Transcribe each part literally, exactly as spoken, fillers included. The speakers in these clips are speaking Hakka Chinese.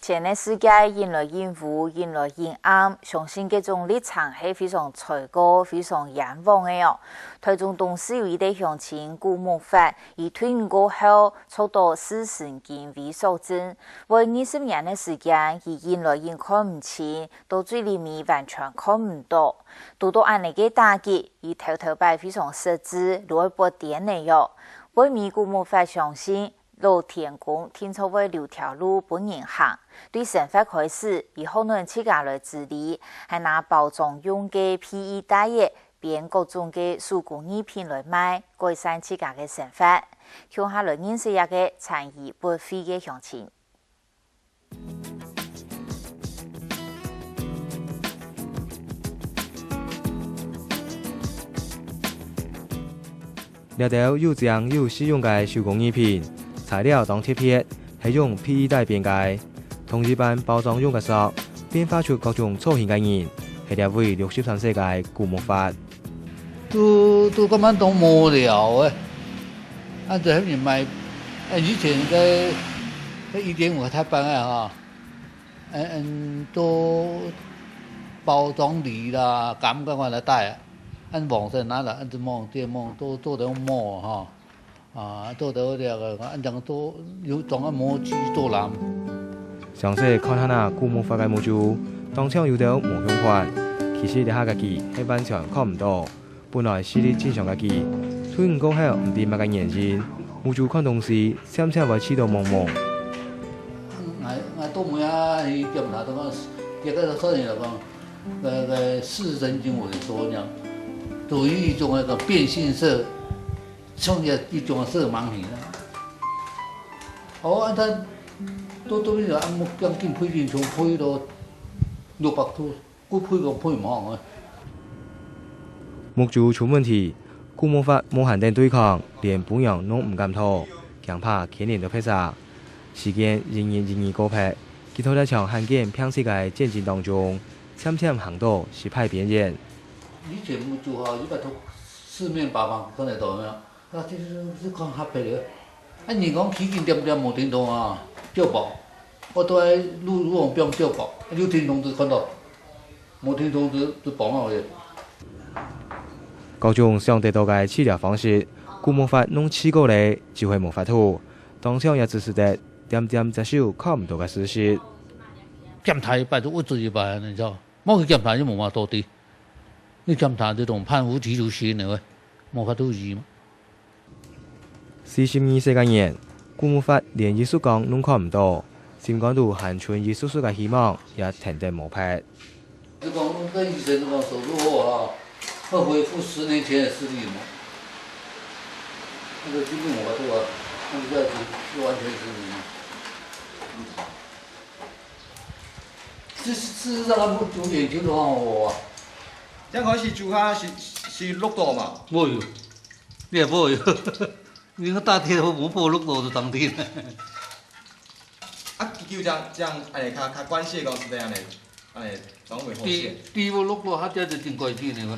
前个世界，人來人烏，人來人暗，相信這種歷程係非常衰過、非常冤枉个哦。臺中東勢有一垤鄉親古木發，佢退伍過後，著到視神經萎縮症，會二十年个時間，佢人來人看毋清，到最臨尾完全看毋到。堵到恁呢个打擊，佢頭頭擺非常失志，就會發癲了喲。尾尾古木發相信， 老天公定著會留條路分人行。對生活開始，佢學等自家來織里，還拿包裝用个PE袋仔，編各種个手工藝品來賣，改善自家个生活。共下來認識這個田園不費个鄉親。 這兜又靚又實用个手工藝品，材料當特別，係用PE袋編个。同一般包裝用个塑，變化出各種造型个人，係這位六十三歲个古木發。都，都感覺當無聊誒。啊，就係人買，誒，以前个，个一點五个大板个哈， 嗯，嗯，做包裝梨啦、柑个話來帶啊，恁黃色拿來，恁子摸，這摸，都做得摸哈，啊，做得這個，恁樣做，有種个模具做啦。詳細看下那古木發个模具，當像有兜無共款，其實這下个佢係完全看毋到。 本來視力正常个佢，退伍過後毋知麼个原因，目珠看東西漸漸會試到濛濛。𠊎，𠊎到尾啊，去檢查，都講，這個算係講，呃，呃，視神經萎縮這樣，屬於一種那個變性色，像一，一種色盲型啊。哦，啊，佢都，都，啊，目鏡配定，從配到六百度。 骨配个配無啊。目珠出問題，古木發無閒等對抗，連餔娘攏毋敢討，驚怕牽連到別儕。時間一日一日過撇，佢在這場罕見病疾个戰爭當中，漸漸行到失敗邊緣。以前目珠吼，一般都四面八方看得到，有沒有？ 啊，這，這，這看較白个。啊，人講起緊恬恬無停動啊，照報。我都愛路，路旁邊照報，有停動就看到，無停動就，就報𠊎个。各種想得到个治療方式，古木發攏試過咧，就係無法度。當場也只使得恬恬接受看毋到个事實。檢查一擺就鬱卒一擺，你知道？無去檢查就無法度知。你檢查這種判無期徒刑个，無法度醫嘛。 四十二歲个人，古木發連一束光攏看毋到，心肝肚還存一絲絲个希望，也停得無撇。就講，跟醫生講手術後啊，會恢復十年前的視力嘛。那個幾乎無法度啊，那個就完全失明了。這事實上，他們有眼睛都看好啊。這樣開始就他是，是錄到嘛？無有。 你也無有，你个大鐵無無錄到就當天。啊，就這樣，這樣，哎，較，較慣勢个時代，哎，哎，當會好勢。第，第一步錄到，佢這就真關鍵个。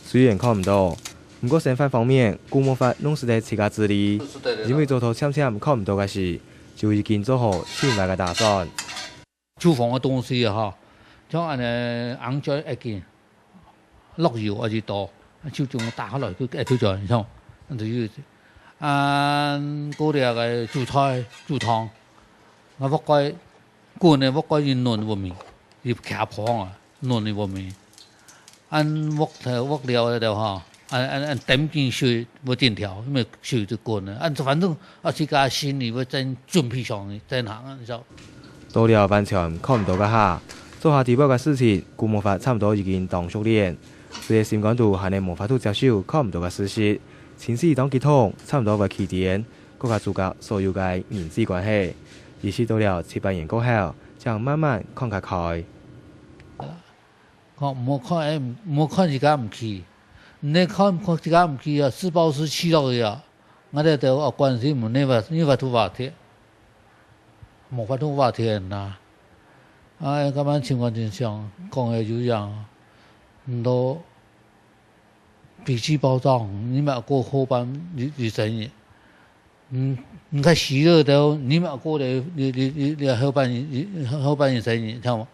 雖然看毋到，毋過生活方面，古木發攏使得自家自理，因為做到漸漸看毋到个時，就已經做好盡壞个打算。 廚房个東西啊，吼，像恁呢紅椒一斤，落油還係多，就將打下來，佢一直轉，像，恁就有，啊，過了个煮菜、煮湯，啊，鑊蓋，滾个鑊蓋佢暖會面，佢徛旁啊，暖佢會面。 恁鑊頭鑊了了吼，恁，恁，恁temp緊水會緊跳，因為水就滾了。恁反正啊，自家心裡會真準備上去，真行啊，你知道。到了完全看毋到个下，做下底背个事情，古木發差毋多已經當熟練。雖然心肝肚還係無法度接受看毋到个事實，情緒當激動，差毋多會起癲，閣較阻隔所有个人際關係。一直到了七八年過後，正慢慢看較開。 看，毋好看，哎，毋好看自家毋起。你看，看自家毋起啊，自暴自棄落去啊。𠊎兜都愛關心，你法，你法度話天，無法度話天啦。啊，感覺情況真像，講个就一樣，毋多脾氣暴躁，你嘛過好辦，你，你生意。嗯，你看喜乐的哦，你们过的，你你你你后半年后半年生意，看嘛。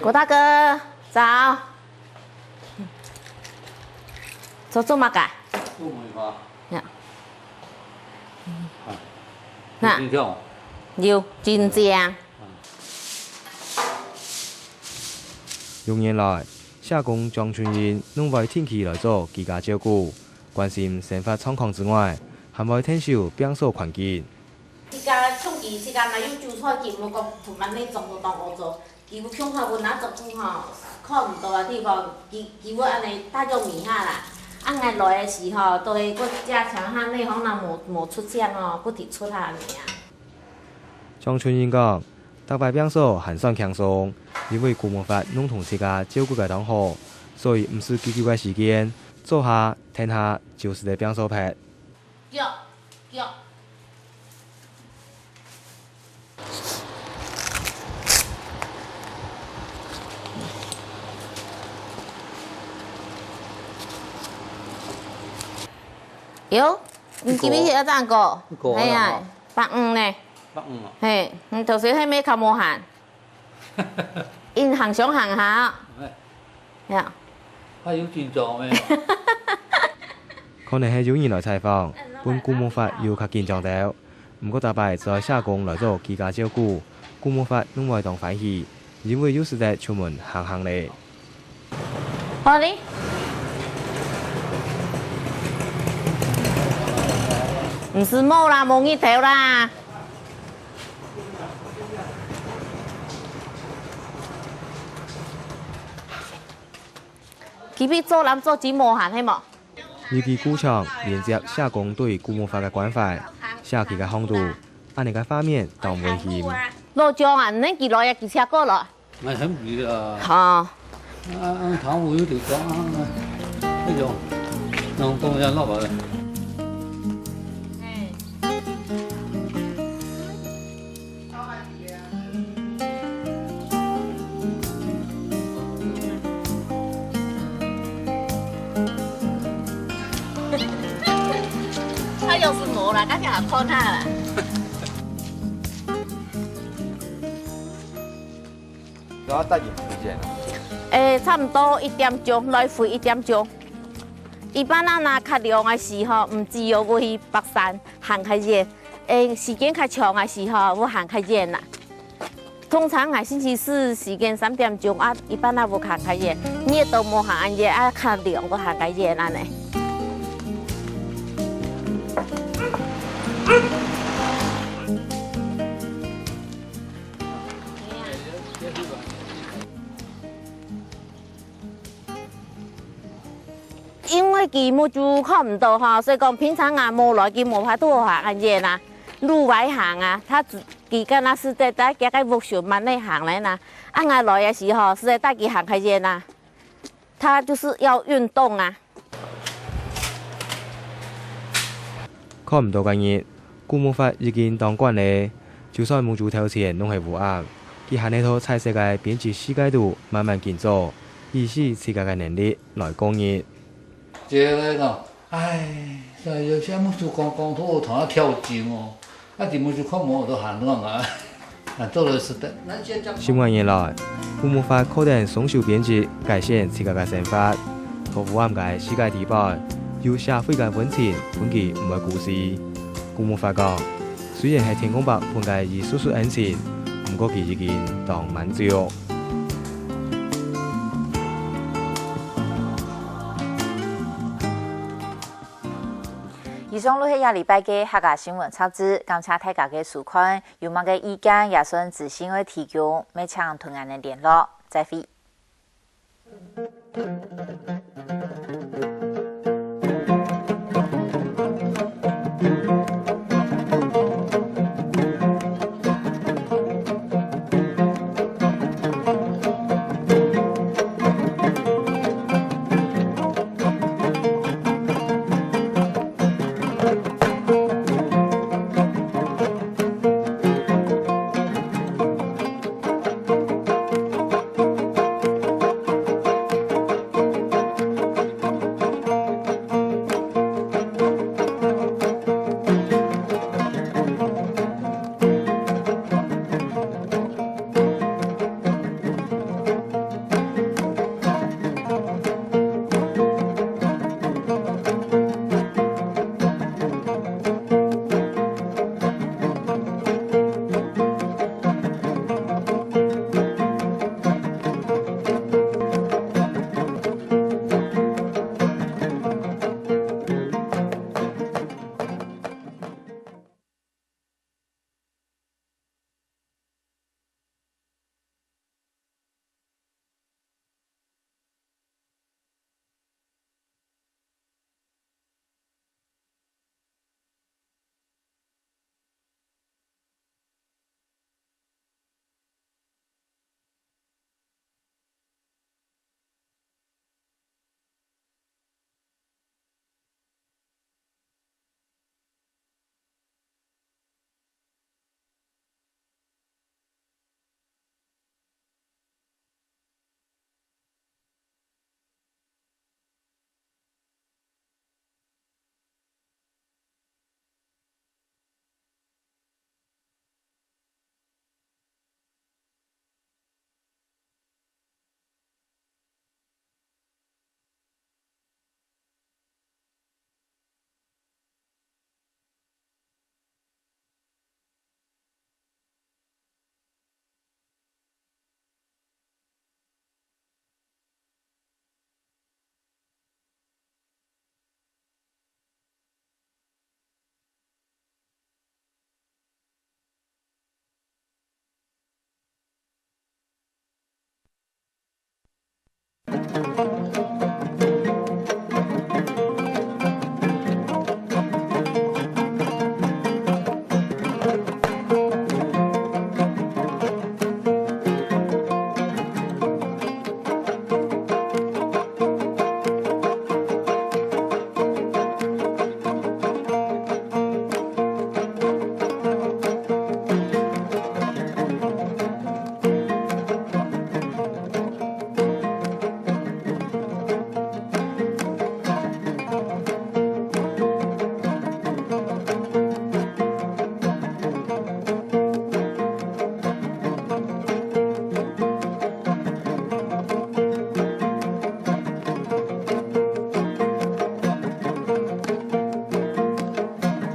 郭大哥，早。做做么个？做梅花。呀。啊，那有进账哦。有进账。啊。六年來，社工張春英攏會定期來做居家照顧，關心生活狀況之外，還會𢯭手拚掃環境。自家種地，自家哪有種菜，佢毋講同埋你種都當好做，佢有共下分那照顧吼，看毋到个地方，佢佢會安尼大腳尾下啦。啊，𠊎來个時候，都會過加強下內行人無無出聲哦，不提出下你啊。張春英講，逐擺拚掃還算輕鬆，因為姑母法攏同自家照顧个當好，所以毋使幾久个時間，做下、停下就使得拚掃忒。 腳，腳。喲，你今日寫了幾多？幾多啊？哎呀，百五呢。百五啊。嘿，你頭先還無較無閒。 因行上行下。哎。呀。還有進步無？可能係有人來採訪，分姑母法又較緊張兜。毋過逐擺只要社工來做居家照顧，姑母法攏會當歡喜，因為又使得出門行行咧。好哩。毋使無啦，無日頭啦。 佢比做男做主無閒，係無？日記故鄉連接社工對姑母法个關懷，社區个行動，恁呢个畫面當溫馨。老張啊，你幾耐啊？幾隻過來？ 哎，很美的啊。好。啊，啊，糖葫芦有點酸啊，那种，那种东西要落好了。他有什么啦？大家好看他啦。 然後帶幾時間啊？誒，差毋多一點鐘，來回一點鐘。一般啊，若較涼个時候，毋只有會去北山行較遠，誒，時間較長个時候，會行較遠啦。通常係星期四時間三點鐘啊，一般啊，會行較遠，日都無行恁遠啊，較涼會行較遠恁呢。 因為佢目珠看毋到吼，所以講平常啊無來，佢無法度行恁遠啊，路會行啊，他只佢敢若係在在佢个屋上慢慢行來啦。啊，𠊎來个時候，係在帶佢行較遠啊，他就是要運動啊。 看毋到个日，顧木法已經當慣咧，就算目珠頭前攏係烏暗，佢還係在彩色个編輯世界肚慢慢緊做，以自家个能力來過日。這个喏，唉，有時目珠光光，頭頭痛啊跳筋哦，啊，這目珠看無都寒冷啊。 啊，做了是的。十外年來，顧木法靠等雙手編輯，改善自家个生活。在烏暗个世界底背，有社會个溫情，分佢毋會孤栖。顧木法講，雖然係天公伯分个一息息恩情，毋過佢已經當滿足。 以上就係這禮拜个客家新聞雜誌，感謝大家个收看，有麼个意見也係資訊愛提供，乜請同𠊎等聯絡。再會。